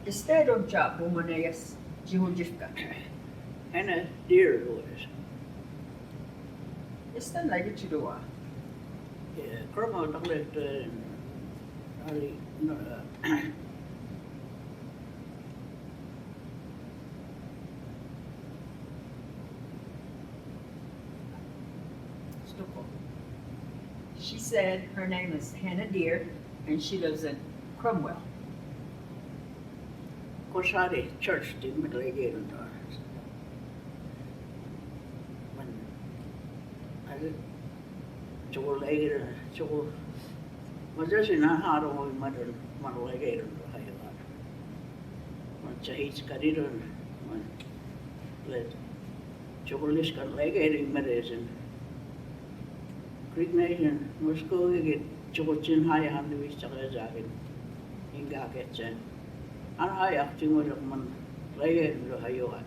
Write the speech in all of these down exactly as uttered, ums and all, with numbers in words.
Este don cha bumane yes jihun jifka. Hena dear Lewis. Este lagi chidua. Yeah, Kerma tak le te ali no. She said her name is Hannah Dear and she lives in Cromwell. Kosari church ti mi lagi don. Mani, ali, chukul lagi don, chukul. Mani jasi na haro mo mani, mani lagi don, hayo. Mani jahis kadi don, mani, le, chukul lis kan lagi don mani jasi. Creek Nation, Moscow ke chukul chin haya han di wis chaka jakin. Inga ke chen. An haya ak chin mo jak mani lagi don hayo an.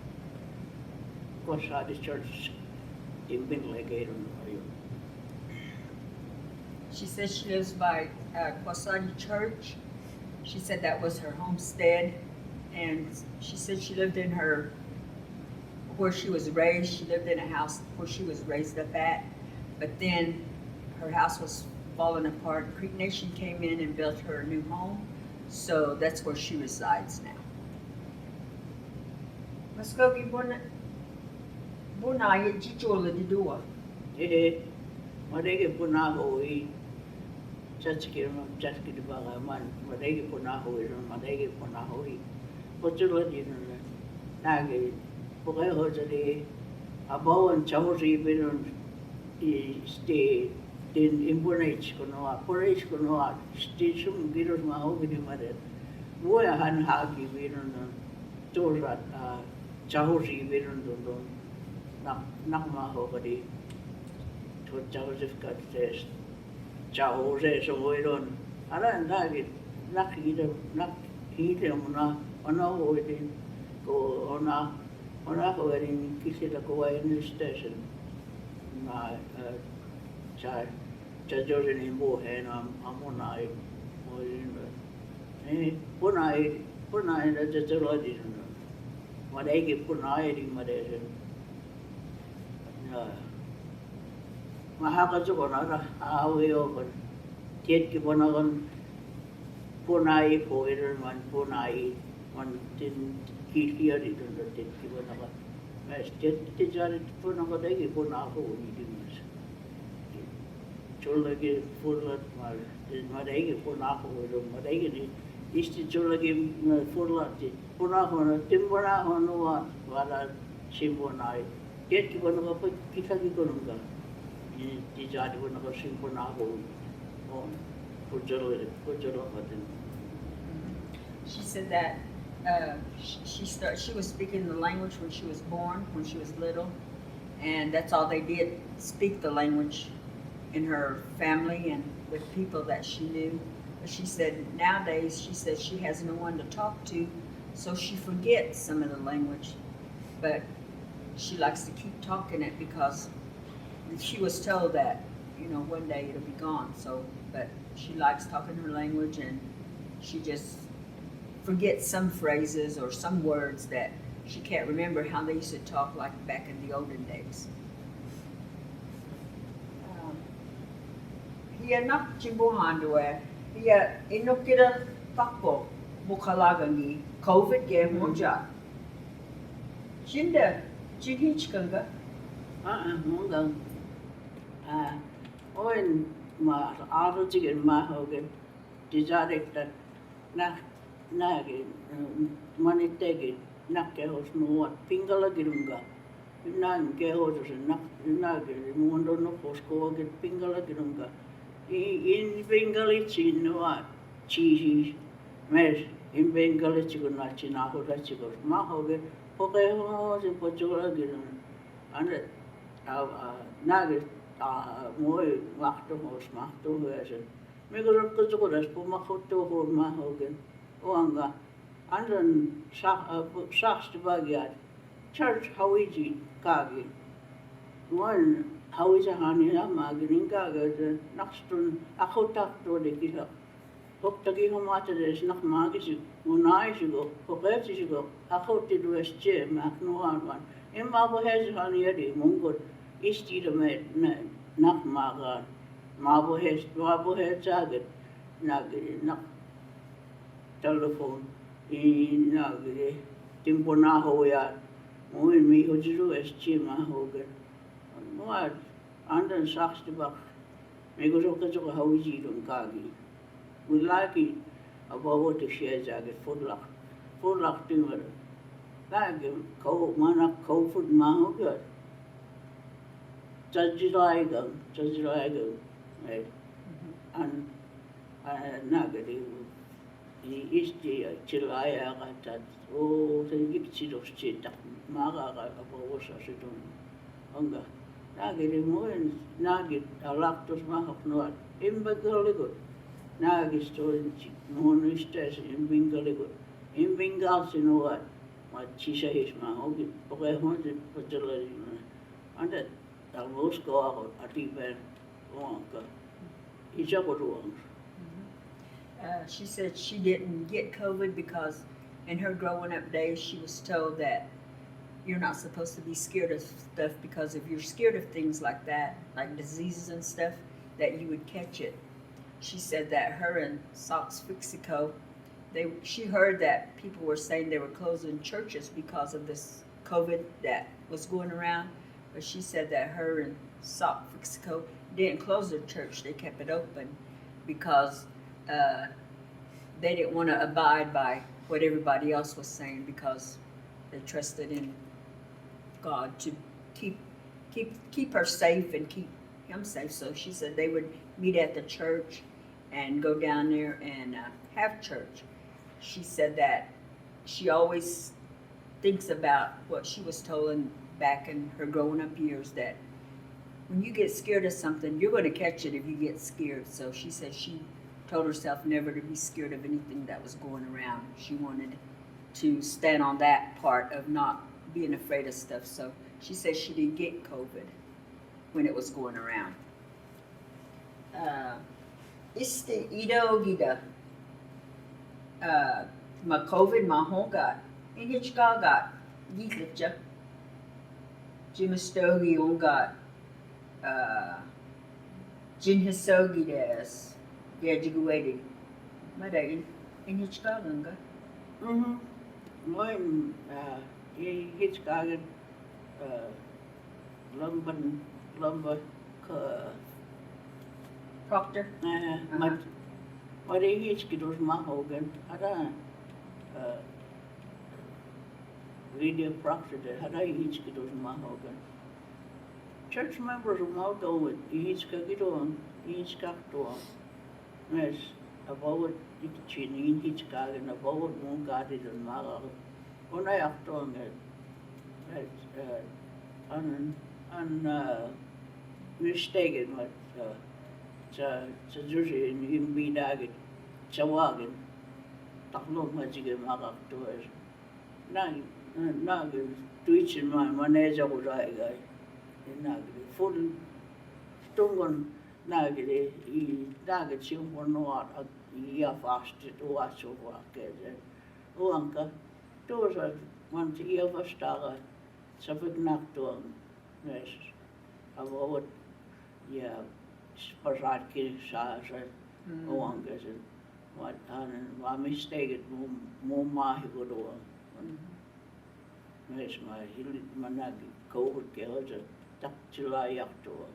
Kosari church, imbin lagi don hayo. She says she lives by uh, Kosari Church. She said that was her homestead. And she said she lived in her, where she was raised. She lived in a house where she was raised up at. But then her house was falling apart. Creek Nation came in and built her a new home. So that's where she resides now. Maskoki buna, buna ye jichola di dua. Ehe, mani dege buna hoi. Chachki, chachki di baga mani, mani dege buna hoi, mani dege buna hoi. Kochola di no, nage, bukai ho jadi, abawan chau si binon, i ste, tin imbunai chikonoa, punai chikonoa, ste sum giros ma ho gidi mani. Mua han hagi binon, Tulat, ah, chau si binon dundun. Nak, nak ma ho kadi. Tut chau si kat tes. Chau si so hoidon. Ala nagi, nak hide, nak hide muna, ona hoidin. Ko ona, ona hoidin kisi la ko wa in station. Na, eh, cha, cha Jordan in bo hen am, amuna ai, hoidin. Eh, punai, punai na jajalo di no. Madaigi punai di madaigi. Na. Mahaka joko na ra, awe open. Tiet ki bonagon punai po iron man punai. Man tin ki tiari dun tin ki bonagon. Mas tiet ki jari punai madaigi punai ko ni di mas. Jolagi furlat mal, madaigi punai ko, madaigi ni, isti jolagi, mm, furlat ti, punai ko na, tin punai ko na wa, wala sin punai. Tiet ki punai ko, kisa ki ko nunga. Ni, ti jadi punai ko sin punai ko. Oh, ko jolo, ko jolo ko tin. She said that, uh, she, she start, she was speaking the language when she was born, when she was little. And that's all they did, speak the language in her family and with people that she knew. But she said nowadays, she says she has no one to talk to, so she forgets some of the language. But she likes to keep talking it because she was told that, you know, one day it'll be gone. So, but she likes talking her language, and she just forget some phrases or some words that she can't remember how they used to talk, like, back in the olden days. Um, hiya nak chimbo handwe, hiya inokira pakpo mukalagangi COVID ge moja. Shinda, chinhi chikanga? Ah, ah, mongang. Ah, oin ma, aro chicken ma hoge. Dijarekta. Nak, nagi, mm, manitegi, nak kehos nuat, pingala girunga. Nak kehos, nak, nagi, mundo no kosko gir pingala girunga. I, in pingali chin nuat, chi, mes, in pingali chikuna china hoda chikos. Ma hoge, poke ho, si pochula girun. Ane, a, a, nagi, a, moi, waktu hos, waktu hos. Migurap ko tukuras po makoto ko mahogen. O anga, andan sa, a, saks tibagiat. Church hawiji kagi. Wan hawija hani na maginin kagi, nakstun akotak to de kisa. Hok taki ho mata des nak magisi, mo naisi go, ho keti si go, ako ti du es che mak no an wan. Im ma bo hes han yadi mungot, isti de me, me, nak magan. Ma bo hes, ma bo hes aget, nak, nak telephone, i nak, timpo na ho ya, mo mi ho ti du es che ma ho get. Mo Andan saks tibak. Me go soka soka hau isi dong kagi. Wi laki a bawa te share jagi fudlak. Fudlak timar. Laki kau mana kau fud mahu ga. Tajilai ga, tajilai ga. Eh. An, an nagadi. I isti a chilai a katat. O, sen gik chidos chitak. Maga ka apa wosa sidon. Anga. Nagi di moen, nagi alaktos mahok noat. Imba galigot. Nagi stoin chik. Mohon istes imbing galigot. Imbing gal sinuat. Ma chisa his ma hogi. Poke hon si pachala di ma. Anda talmos ko ako ati ben. Oanka. Ija ko tuang. Uh, she said she didn't get COVID because in her growing up days, she was told that you're not supposed to be scared of stuff, because if you're scared of things like that, like diseases and stuff, that you would catch it. She said that her and Socks Fixico, they, she heard that people were saying they were closing churches because of this COVID that was going around. But she said that her and Socks Fixico didn't close their church. They kept it open because uh, they didn't want to abide by what everybody else was saying, because they trusted in God to keep keep keep her safe and keep him safe. So she said they would meet at the church and go down there and uh, have church. She said that she always thinks about what she was told in, back in her growing up years, that when you get scared of something, you're going to catch it if you get scared. So she said she told herself never to be scared of anything that was going around. She wanted to stand on that part of not being afraid of stuff. So she said she didn't get COVID when it was going around. Uh, este ido gida. Uh, ma COVID ma honga. Inich gaga. Gitlicha. Jimistogi honga. Uh, Jin hisogi des. Gejiguedi. Mada in, inich gaga nga. Mhm. Moin, uh, hich gaga, uh, Lumber, Lumber, uh, Proctor. Uh, mat, mat hich kidos ma hogan. Ada, uh, Lydia Proctor de, ada hich kidos ma hogan. Church members ma hogan, hich ka kidos, hich ka kidos. Yes, about it, chini hich ka, and about one God is a mother. Ona yakto nge, an, an, uh, mistaken mat, uh, sa, sa jusi in, in bidagit, sa wagin. Taklo ma jige makakto es. Na, na, na, tuichin ma, ma neja ko dai gai. Na, full, tungon, na, i, na, chimbo no at, at, ia fast, to watch over, ke, Uanka, tuossa, man se ia vastaaga, sa pek naktuang, nes, avoot, ja, pasatkin sa, sa, uanka sen, vat anen, va mistake mu, mu mahi ko tuang. Nes, ma hilit, ma nagi, koukut ke osa, tak sila jaktuang.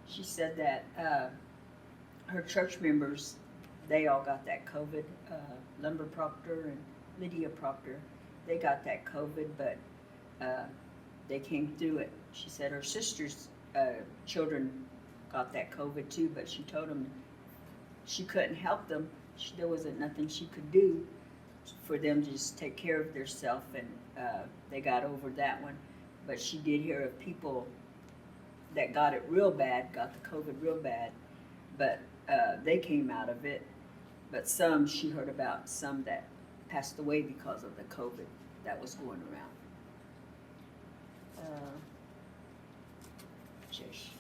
She said that, uh, her church members, they all got that COVID. Uh, Lumber Proctor and Lydia Proctor, they got that COVID, but uh, they came through it. She said her sister's uh, children got that COVID too, but she told them she couldn't help them. She, there wasn't nothing she could do for them to just take care of themselves, and uh, they got over that one. But she did hear of people that got it real bad, got the COVID real bad, but uh, they came out of it. But some, she heard about some that passed away because of the COVID that was going around. Uh, just,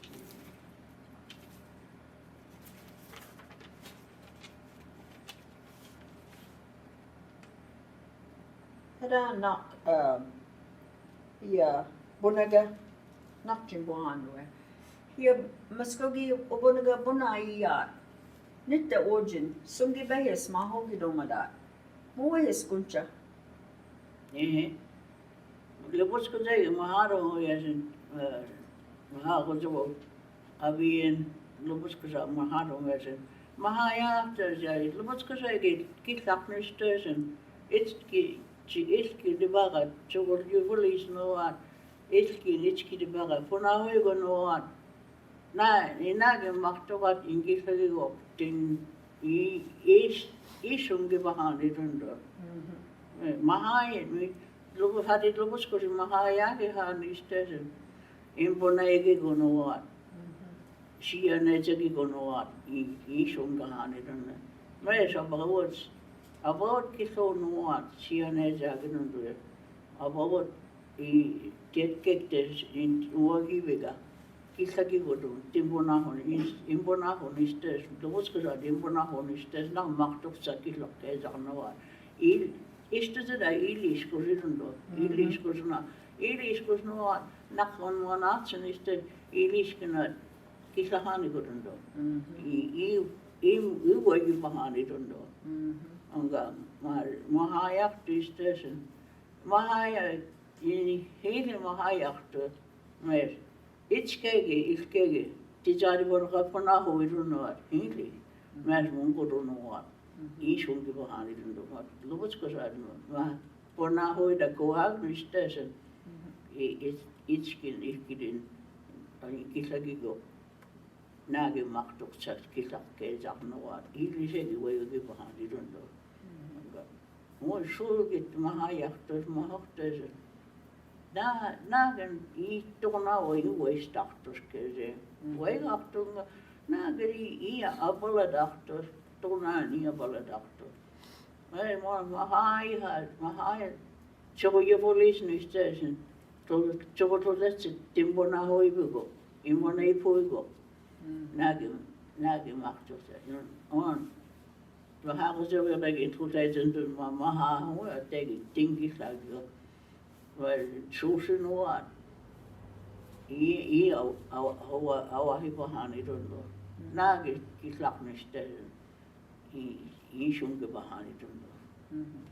Ida nake, eh, ia, bonaga, nake jin bohan we. Ia, maskogi, o bonaga bona ia. Nitte ojin, sungi behes mahogi domada. Mu wehes kuncha. Ehe. Lubus kusa i maha ro ya sin, eh, maha kusa bo. Abin lubus kusa maha ro ya sin. Maha ya ta ya lubus kusa ki, ki laknis ta sin. It's ki, chi it's ki di baga, chugul yu bulis no at. It's ki, it's ki di baga. Puna hui go no at. Na, ina ge maktukat ingis lagi go. Tin, i, is, isungi bahan idundo. Mhm. Eh, maha ya, mi, lugu hadi lubus kusi maha ya ge han istesin. Imbona ege go no at. Mhm. Sia ne jagi go no at. I, isungi han idundo. Mesa about, about ki so no at. Sia ne jagi no do. About i tet kektes in wagi bega. Ki lagi go do. Timbona hon is, imbona hon istes. Lubus kusa imbona hon istes. Na maktuk sa ki lak ke jak no at. I, istes da ilis kusi dundo. Mhm. Ilis kusi na. Ilis kusi no at. Nak hon mo na sin istes. Ilis kina ki sa hani go dundo. Mhm. I, i, i, i wagi bahan idundo. Mhm. Anga, ma, maha ya tu istesin. Maha ya, i, hili maha ya tu. Mes, ichkege, ichkege. Tijari bon ka puna ho idundo at. Hili. Mes mungu dundo at. Mhm. Isungi bahan idundo at. Lubus kusa dundo. Ma, puna ho ida ko ha istesin. Mhm. I, ich, ichkin, ichkidin. Ani ki lagi go. Nagi maktuk sat ki lak ke jak no at. Ili se di wagi bahan idundo. Mo sugit maha yaktus, maha yaktus. Na, nagi i tuna wagi wagi taktus ke se. Wagi taktus nga, nagi i, i abala taktus, tuna ni abala taktus. Ai, mo maha i ha, maha i. Chogo ye police ni station. To, chogo to that se, timbona ho ibugo. Imbona ipo igo. Mm. Nagi, nagi maktuk sat. On. Maha ko se we lagi two thousand two ma, maha ho, a tegi, tingi lagi. Well, susi no at. I, i, aw, aw, aw, aw, hi bahan idundo. Mm. Nagi ki lak ni station. I, isungi bahan idundo. Mhm.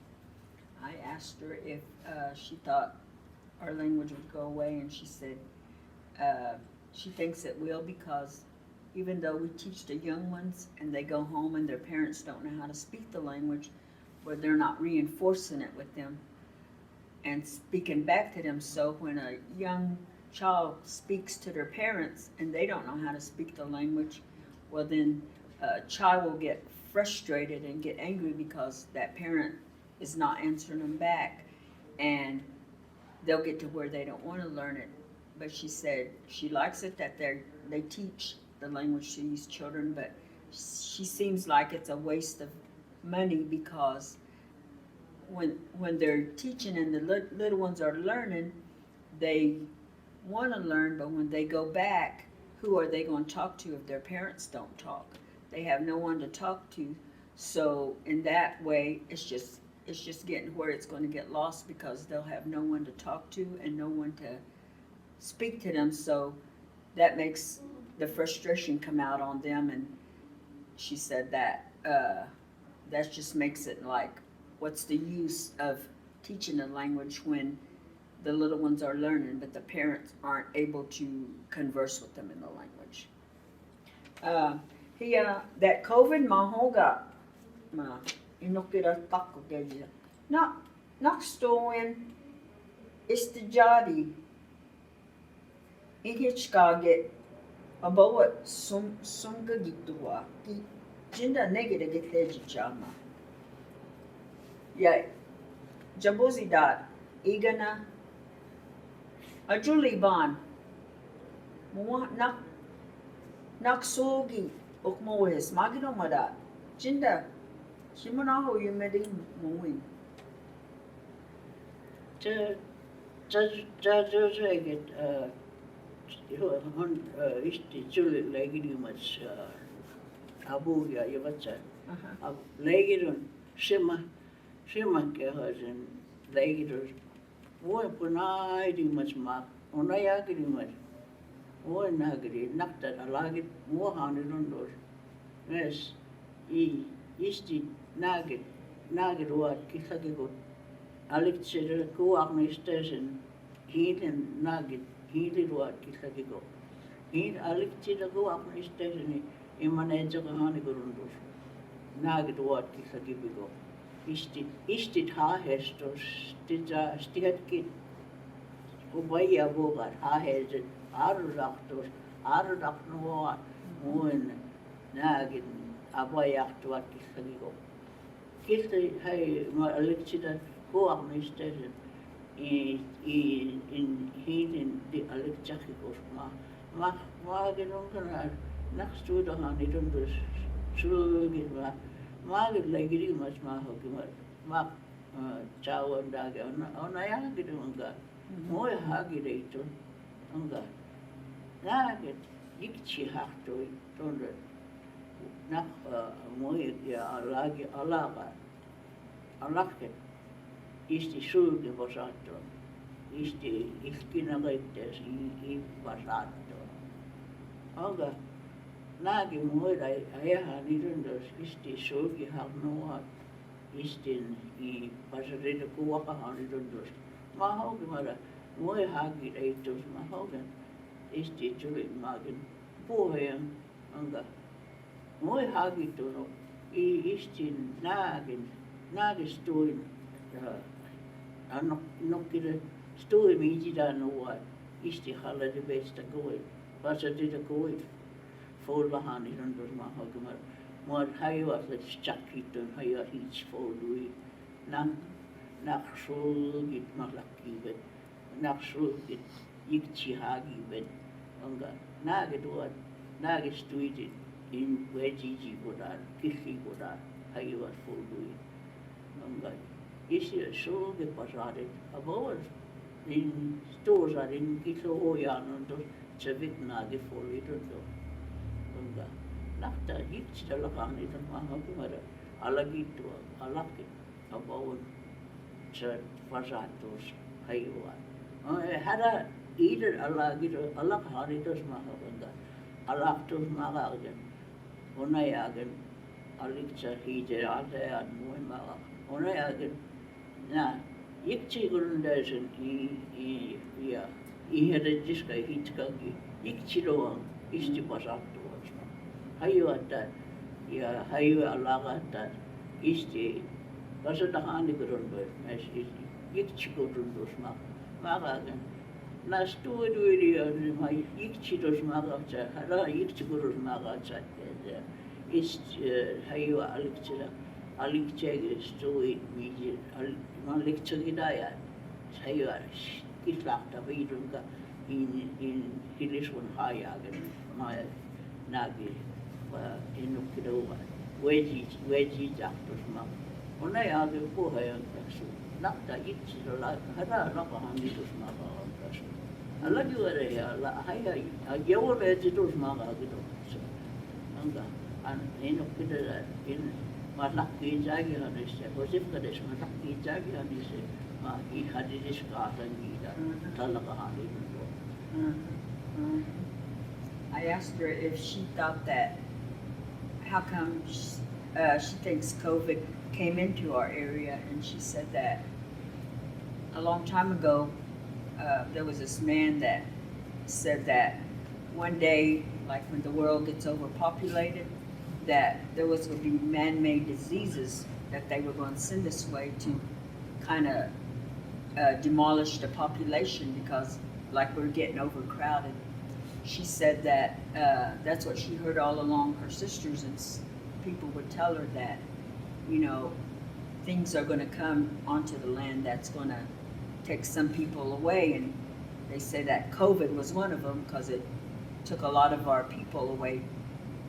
I asked her if, uh, she thought our language would go away, and she said, uh, she thinks it will, because even though we teach the young ones and they go home and their parents don't know how to speak the language, but they're not reinforcing it with them and speaking back to them. So when a young child speaks to their parents and they don't know how to speak the language, well, then a child will get frustrated and get angry because that parent is not answering them back, and they'll get to where they don't wanna learn it. But she said she likes it that they're, they teach the language to these children, but she seems like it's a waste of money because when, when they're teaching and the lit-, little ones are learning, they wanna learn, but when they go back, who are they gonna talk to if their parents don't talk? They have no one to talk to. So in that way, it's just, it's just getting where it's gonna get lost because they'll have no one to talk to and no one to speak to them. So that makes the frustration come out on them. And she said that, uh, that just makes it like, what's the use of teaching a language when the little ones are learning, but the parents aren't able to converse with them in the language? Uh, hiya, that COVID mahoga, ma, inokira tako geja. Na, nak stoen, istijari, Ihichkage, abawa sum, sumga gituwa, ki jinda negi degi teji chama. Ya, jabozi da, igana, ajuli ban, muwa nak, nak sogi, okmo wes, magino mada, jinda, shimuna ho yumedi muwin. Te, te, te, te, te, get, uh, hon, uh, isti, juli, lagi di mas, uh, abu ya, ya baca. Aha. Ab-, lagi dun, sima, sima ke hazin, Laigidus. Wōn punaidi mas ma, onayagidi mas. Wōn nagidi, nakta alagid, wōn hani dundos. Mes, i, isti nagid, nagid waat kihlakiko. Alik sida kuwak ni station. Hiilin nagid, hiilin waat kihlakiko. Hiil alik sida kuwak ni station i, i manager hani ko dundos. Nagid waat kihlakiko. Isti, isti hahestos, tija, isti hetki. Ubaia bukat hahestos, arudaktos, arudaknuwa, muin, nagid, abaiaktos waat kihlakiko. Kihla hai ma alik sida kuwak ni station. I, i, in, hiilin di alik sakikos ma. Ma, ma gidon kana, nak suda hani dundos, sugid ma. Ma gid laigidi mas ma hoki ma. Ma, eh, cawan dagi, ona, onayagidi manga. Mooi hagi daiton, manga. Nagid, ikti hakto, tonde. Nak, eh, mooi ya alagi, alaga. Alakit. Isti sugi basaton. Isti, isti nagates, i, i basaton. Aga, nagi mooi dai, ayaha ni dundos, isti sugi haknuwa. Istin i pasarida kuwak hani dundos. Ma hoki mara, mooi hagi daitos ma hoki. Isti tuli magin. Puhen, manga. Mooi hagi tono. I, istin nagin, nagin stuin. Ano, nokida stuin mi jida nuwa. Isti hala di besta kuwit. Pasarida kuwit. Fola hani dundos ma hoki mara. Mooi haiwa sa chakitun, haiwa hich folui. Nak, nak sugid malakibet. Nak sugid ikti hagibet. Manga, nagid waat, nagid stuidin, in wejiji godan, kihli godan, haiwa folui. Manga, isi sugid pasarit, abawal, in stosa, in kihlo hoya nonto, sevik nagid folui nonto. Manga, nakta ikti talak hani nonto, ma hoki mara, alagi to, alagi. Abawal, sa pasatos, haiwa. Eh, hara, ida alagi to, alak hani tos ma hoki mara. Alaktos ma hoki. Onayagin, alik sa hije, ata ya, muin ma. Onayagin, na, ikti gurun dasin, i, i, ya, i hada jiska hitkagi, ikti doang, isti pasakto. Haiwa ta, ya, haiwa alaga ta, isti, pasakta hani gurun dasin, isti, ikti gurun dos ma, ma gagin. Na stuid wiri ya, ma ikti dos ma gagin, hada ikti gurun ma gagin, ya, ya. Ist, eh, haiwa alikchila, alikchegi stuwi miji, al-, ma alikchegi daya, haiwa kihlak ta bidun ka in, in hilis wun haya gen ma nagi, wa inu kidawa, weji, weji jaktus ma. Ona ya ge ko haya kasu. Nakta itsi la, hada la ka handi tus ma ka kasu. Ala di wara ya, la, haya, a, ya wara ya jitus ma ka gidu. So, anga, an, ino kida la, in, ma laki jagi hanise, Joseph Kades ma laki jagi hanise, ma i hadiris ka tangi da, tala ka handi tus. I asked her if she thought that, how come sh-, uh, she thinks COVID came into our area, and she said that a long time ago, uh, there was this man that said that one day, like, when the world gets overpopulated, that there was gonna be man-made diseases that they were gonna send us away to kinda, uh, demolish the population because, like, we're getting overcrowded. She said that, uh, that's what she heard all along. Her sisters and s-, people would tell her that, you know, things are gonna come onto the land that's gonna take some people away, and they say that COVID was one of them 'cause it took a lot of our people away.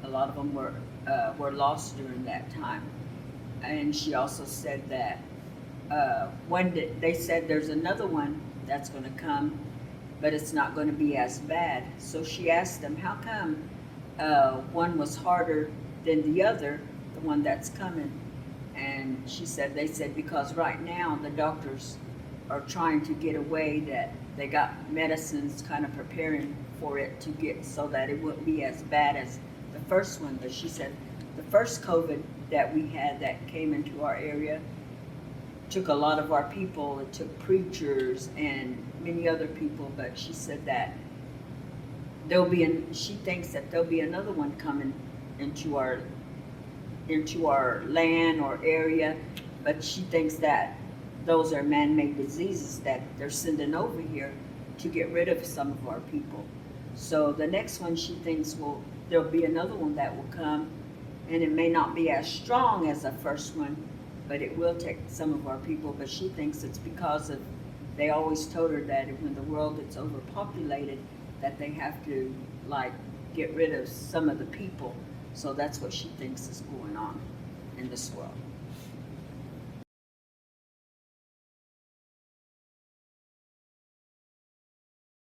A lot of them were, uh, were lost during that time. And she also said that, uh, when the, they said there's another one that's gonna come, but it's not gonna be as bad. So she asked them, "How come, uh, one was harder than the other, the one that's coming?" And she said, they said, "Because right now the doctors are trying to get away, that they got medicines kind of preparing for it to get so that it wouldn't be as bad as the first one. But she said the first COVID that we had that came into our area took a lot of our people. It took preachers and many other people, but she said that there'll be an, she thinks that there'll be another one coming into our into our land or area, but she thinks that those are man-made diseases that they're sending over here to get rid of some of our people. So the next one, she thinks, well, there'll be another one that will come, and it may not be as strong as the first one, but it will take some of our people. But she thinks it's because of, they always told her that when the world gets overpopulated, that they have to, like, get rid of some of the people. So that's what she thinks is going on in this world.